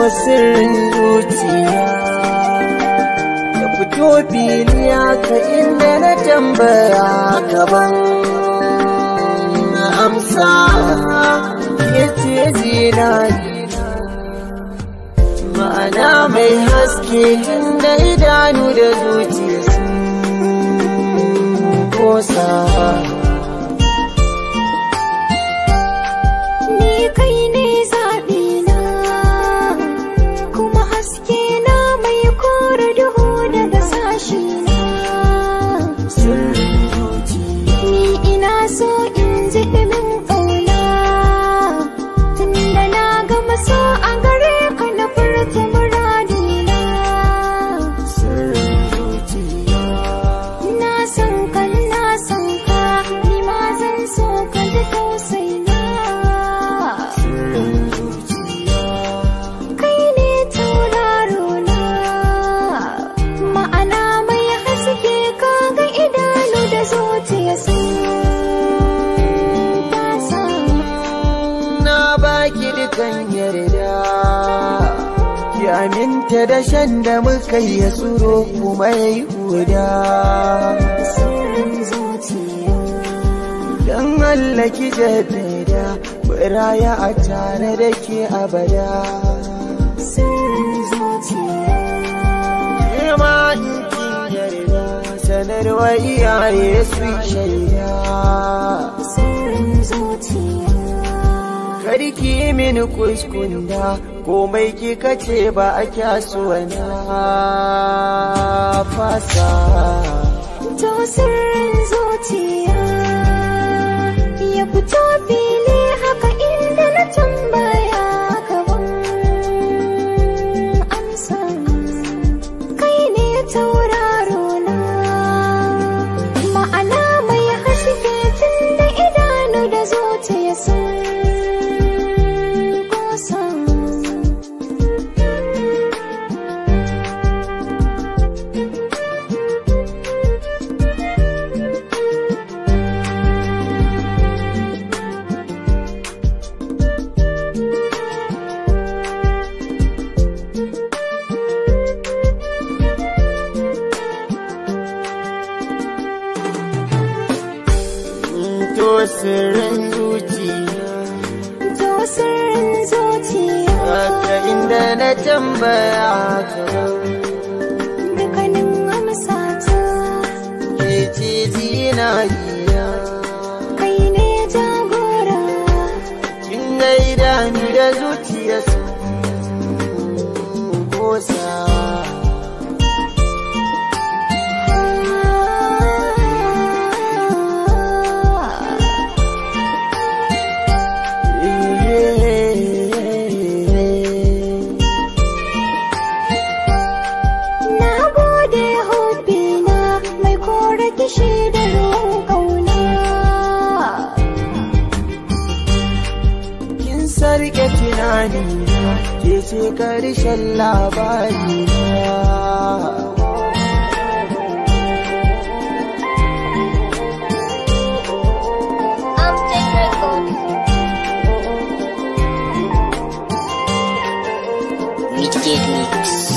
Sirrin zuciya ya fito fili haka inda na tambaya gaban amsa, ke ce zinari, ma'ana mai haske, tunda idanu da zuciya sun kosa. Ni kai ne zaɓina, kuma haske na mai kore duhu daga sashina. Sirrin zuciya. Ni ina so in ji ɗumin ƙauna, tunda na gama so a gare ka na furta muradina. Sirrin zuciya. Na san ka, na san ka, ni ma zan so ka ji tausaina. Sirrin zuciya. Kai ne tauraro na, ma'ana mai haske, kaga idanu da zuciya sun fasa. Na baki dukan yarda, ki aminta da shan da muka yi ya tsuro kuma ya yi huda. Sirrin zuciya. Don Allah ki jaddada raya a tare da ke abada. Sirrin zuciya. Ke ma in kin yarda, sanarwa iyaye su yi shaida. Sirrin zuciya. Karki yi mini kuskunda, komai kika ce ba a kyasuwa na fasa. To sirrin zuciya ya fito fili haka inda na tambaya gaban amsa. Kai ne tauraro na, ma'ana mai haske, tunda idanu da zuciya sun kosa. To sirrin zuciya. To sirrin zuciya. Haka inda na tambaya gaban Dukkanin amsa ta. Ke ce zinariya. Kai ne jagora. Kin ga idanu da zuciya sun kosa. Na gode hobina mai kore kishi da ruwan ƙauna. Kin sarke tunani na, ke ce karshen labari na. Update Record. Midgate Mix.